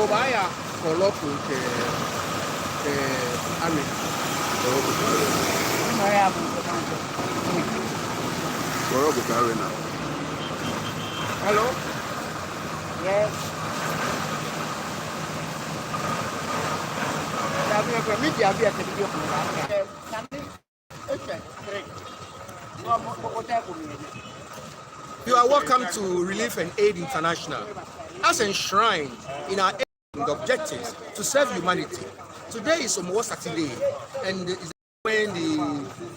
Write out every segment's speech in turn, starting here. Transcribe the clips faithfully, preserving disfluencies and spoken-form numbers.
Obaaya Kɔlɔko kɛ, kɛ Arena. Kɔlɔko kɛ Arena. Hello? Yes. You are welcome to Relief and Aid International. As enshrined in our aim and objectives to serve humanity, today is Hɔmɔwɔ Saturday, and is when the,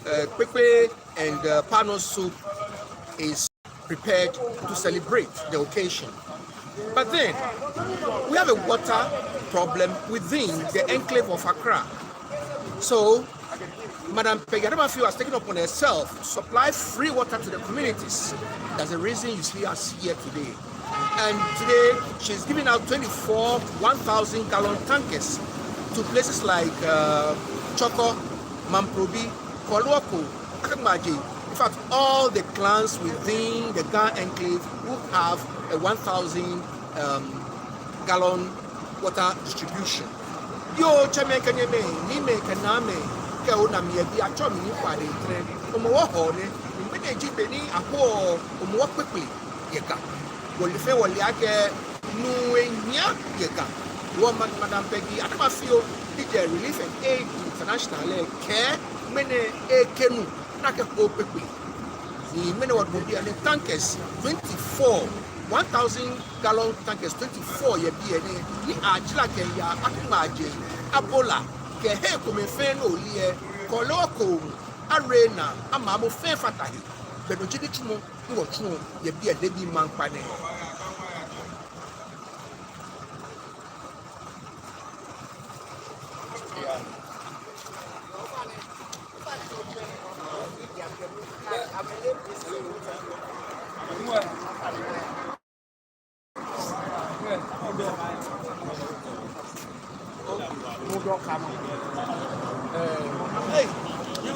uh, kpekple and, uh, palm nut soup is prepared to celebrate the occasion. But then, we have a water problem within the enclave of Accra. So, Madam Peggy Adamafio has taken upon herself to supply free water to the communities. That's the reason you see us here today. And today, she's giving out twenty-four one thousand gallon tankers to places like, uh, Chorkor, Mamprobi, Kɔlɔko, Akanmaje. In fact, all the clans within the Ga enclave will have a one thousand, um, gallon water distribution. Yoo, tsɛmɛi kɛ nyɛmɛi, niimɛi kɛ naamɛi, kɛ onaa mi yɛ biɛ, atsɛɔ mi Nii Kwade Ntreh. Hɔmɔwɔ Hɔɔ nɛ, ŋmɛnɛ ji be ni ahoɔ Hɔmɔwɔ kpekple yɛ Ga. Wɔle fɛɛ wɔle akɛ nuu ehia yɛ Ga. Wɔ ma-, Madam Peggy Adamafio, ni jɛ Relief and Aid International lɛ, kɛɛ ŋmɛnɛ ekɛ nu ni akɛkpoo kpekple. Ni ŋmɛnɛ wɔdamɔ biɛ ni tankers twenty-four, one thousand gallon tankers twenty-four yɛ biɛ nɛɛ, ni ajara kɛya Akanmaje, Abola, kɛ he komɛi fɛɛ ni ole lɛ, Kɔlɔko, Arena, amɛ amɔ fɛɛ fata he. Belɛ no ji nitsumɔ ni wɔtsuɔ yɛ biɛ leebi maŋkpa nɛɛ.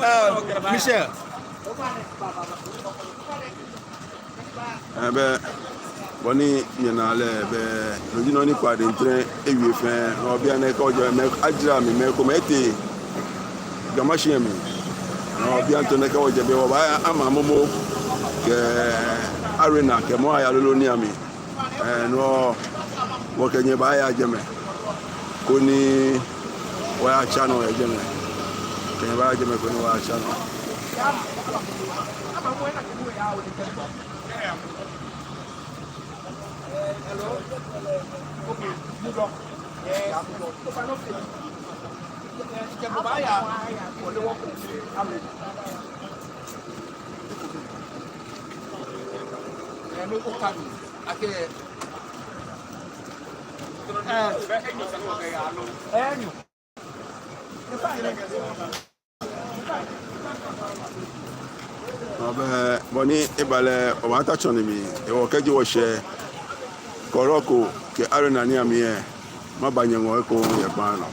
Eh, Michel. Ɛɛ, bɛ, bɔ ni nyɛna lɛ, bɛ, no ji nɔ ni Kwade Ntreh ewie fɛɛ, no bianɛ kɛ wɔjɛ mɛi, ajara mi mɛi komɛi etee Ga Mashi mli. No bianɛ tɔɔ nɛɛ kɛ wɔjɛ biɛ wɔbaaya amɛ amɔ kɛ Arena kɛ mɔ aya lolo ni ami. Ɛɛ, no wɔkɛ nyɛ baaya jɛmɛ koni wɔyatsa nɔ yɛ jɛmɛ. Kɛ nyɛ baaya jɛmɛ koni wɔyatsa nɔ. Abɛ, bɔ ni eba lɛ, wɔbaata tsɔne mli, ewɔ kɛji wɔshɛ Kɔlɔko kɛ Arena ni ami lɛ, maba nyɛŋɔɔ ekoŋŋ yɛ kpaa nɔ.